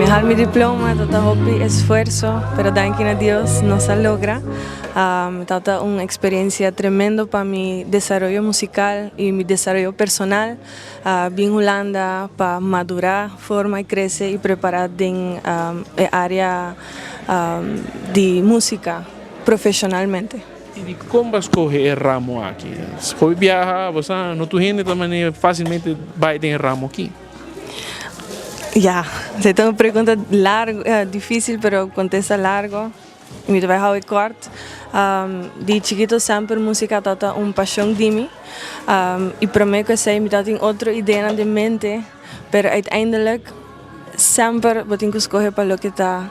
Mi a haal mi diploma, tabata hopi esfuerso, pero danki na Dios nos a logra. Tabata un experiencia tremendo pa mi desaroyo musical y mi desaroyo personal. Bin Hulanda pa madura, forma y crece y prepara den e area di musica profesionalmente. Y di con bo a scoge e ramo aki? Hopi biaha bo sa no tur hende ta manera facilmente bay den e ramo aki. Ya, esei ta un pregunta largo, dificil pero contesta largo y mi ta bay hou e kort. Di chikito semper musica tabata un pasion di mi y prome cu esei mi tabatin otro ideanan den mente pero uiteindelijk semper bo tin cu scoge pa loke ta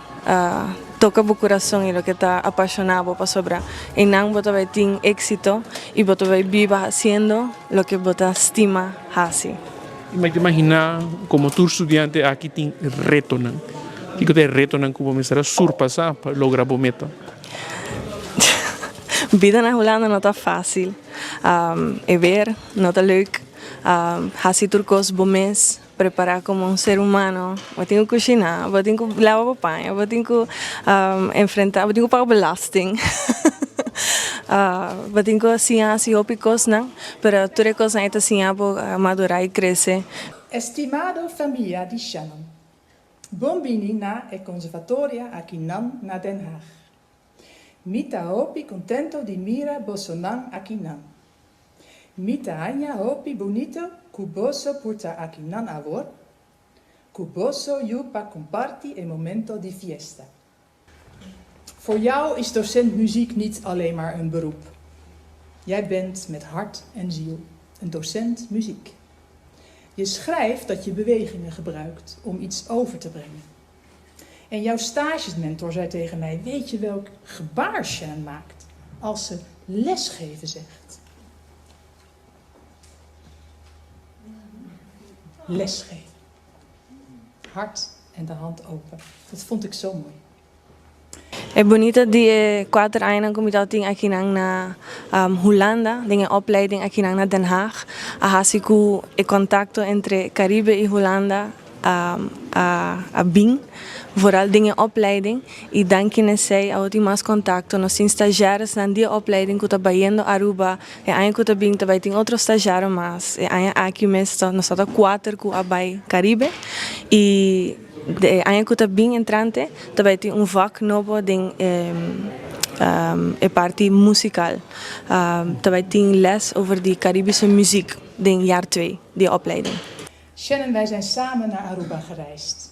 toca bo curason y loke ta apasiona bo pasobra eynan bo ta bay tin exito y bo ta bay biba haciendo loke bo ta stima haci. I mi ta imaginá komo tur studiante aki tin retonan. Kiko ta e retonan ku bo mester a surpasá pa logra bo meta? Bida na Hulanda no ta fásil. E weer no ta leuk. Hasi tur kos bo mes, prepará komo un ser humano. Bo tin ku kushiná, bo tin ku laba bo paña, bo tin ku enfrentá, bo tin ku paga belasting. Bo tin ku siña hasi hopi kosnan. Pero tur e kosnan ei ta siña bo madurá i krese. Estimado famia di Shannon, bon bini na e conservatoria akinan na Den Haag. Mi ta hopi contento di mira bosonan akinan. Mi ta haña hopi bunito cu boso por ta akinan awor, cu boso yu pa comparti e momento di fiesta. Voor jou is docent muziek niet alleen maar een beroep. Jij bent met hart en ziel een docent muziek. Je schrijft dat je bewegingen gebruikt om iets over te brengen. En jouw stagesmentor zei tegen mij: Weet je welk gebaar Shannon maakt als ze lesgeven zegt? Lesgeven. Hart en de hand open. Dat vond ik zo mooi. E bunita di e kuater añanan ku mi tabatin akinan na Hulanda, den e opleiding akinan na Den Haag, a hasi ku e kontakto entre Karibe i Hulanda a bin, vooral den e opleiding. I danki na esei awo tin mas kontakto. Nos tin stagiaresnan di e opleiding ku ta bayendo Aruba. E aña ku ta bin ta bai tin otro stagiario mas. E aña aki mes ta nos ta kuater ku a bai Karibe i e aña ku ta bin entrante ta bai tin un vak nobo den e parti musikal. Ta bai tin les over di Karibische muziek den jaar twee di e opleiding. Shannon, wij zijn samen naar Aruba gereisd.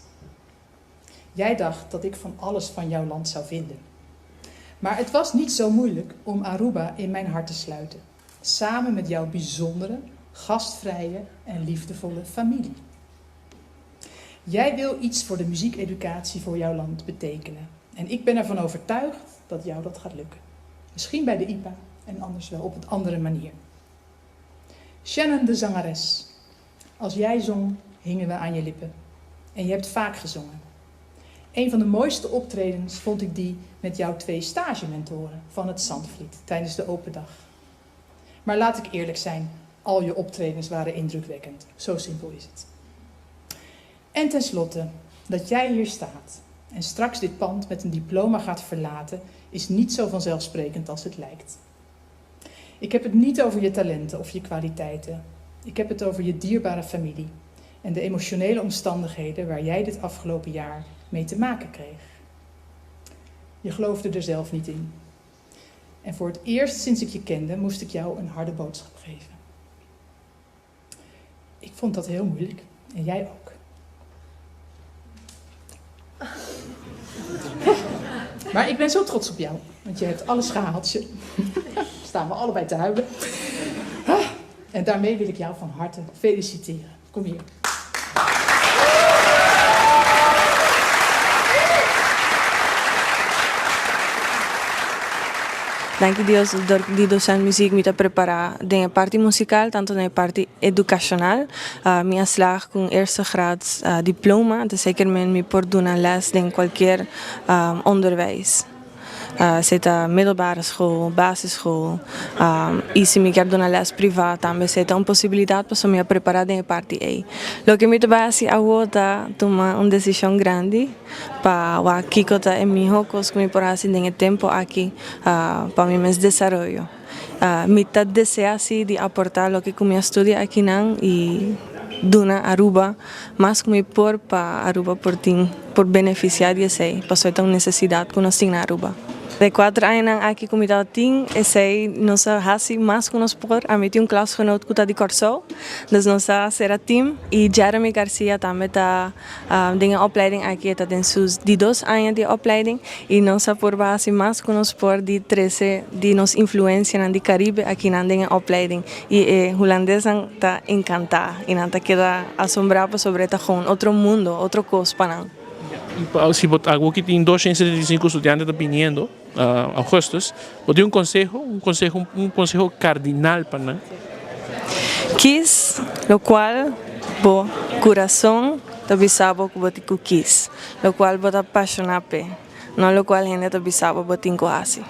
Jij dacht dat ik van alles van jouw land zou vinden. Maar het was niet zo moeilijk om Aruba in mijn hart te sluiten. Samen met jouw bijzondere, gastvrije en liefdevolle familie. Jij wil iets voor de muziekeducatie voor jouw land betekenen. En ik ben ervan overtuigd dat jou dat gaat lukken. Misschien bij de IPA en anders wel op een andere manier. Shannon de zangeres. Als jij zong, hingen we aan je lippen. En je hebt vaak gezongen. Een van de mooiste optredens vond ik die met jouw twee stagementoren van het Zandvliet tijdens de open dag. Maar laat ik eerlijk zijn, al je optredens waren indrukwekkend. Zo simpel is het. En tenslotte, dat jij hier staat en straks dit pand met een diploma gaat verlaten, is niet zo vanzelfsprekend als het lijkt. Ik heb het niet over je talenten of je kwaliteiten. Ik heb het over je dierbare familie en de emotionele omstandigheden waar jij dit afgelopen jaar mee te maken kreeg. Je geloofde er zelf niet in. En voor het eerst sinds ik je kende, moest ik jou een harde boodschap geven. Ik vond dat heel moeilijk en jij ook. Maar ik ben zo trots op jou, want je hebt alles gehaald. Staan we allebei te huilen. En daarmee wil ik jou van harte feliciteren. Kom hier. Danki Dios dor di docent muziek mi ta prepara den e parti musical tanto den e parti educacional. Mi a slaag cu un eerste graads diploma, anto zeker men mi por duna les den cualkier onderwijs. Esey ta middelbare school, basisschool y si mi kier duna les priva tambe esey ta un posibilidad pasobra mi a prepara den e parti ey. Loke mi ta bay haci awo ta tuma un decision grandi pa wak kico ta e miho cos cu mi por haci den e tempo aki pa mi mes desaroyo. Mi ta desea si di aporta loke cu mi a studia akinan y duna Aruba mas cu mi por pa Aruba por tin por beneficia di esey pasobra ta un necesidad cu nos tin na Aruba. De cuater añanan aki cu mi tabatin esey nos a haci mas cu nos por. Ami tin un klasgenoot cu ta di Corsou, dus nos a cera team y Jeremy Garcia tambe ta Den e opleiding aki e ta den su di dos aña di opleiding y nos a purba haci mas cu nos por di trece di nos influencianan di Caribe akinan den e opleiding y e Hulandesnan ta encanta y nan ta keda asombra pasobra e ta gewoon otro mundo, otro cos pa nan. Y si bo ta awo ki tin 275 studiante ta biniendo augustus, bo tin un conseho, un conseho, un conseho cardinal pa nan? Kies locual bo curason ta bisa bo cu bo tin cu kies, locual bo ta apasiona p'e, no locual hende ta bisa bo bo tin cu haci.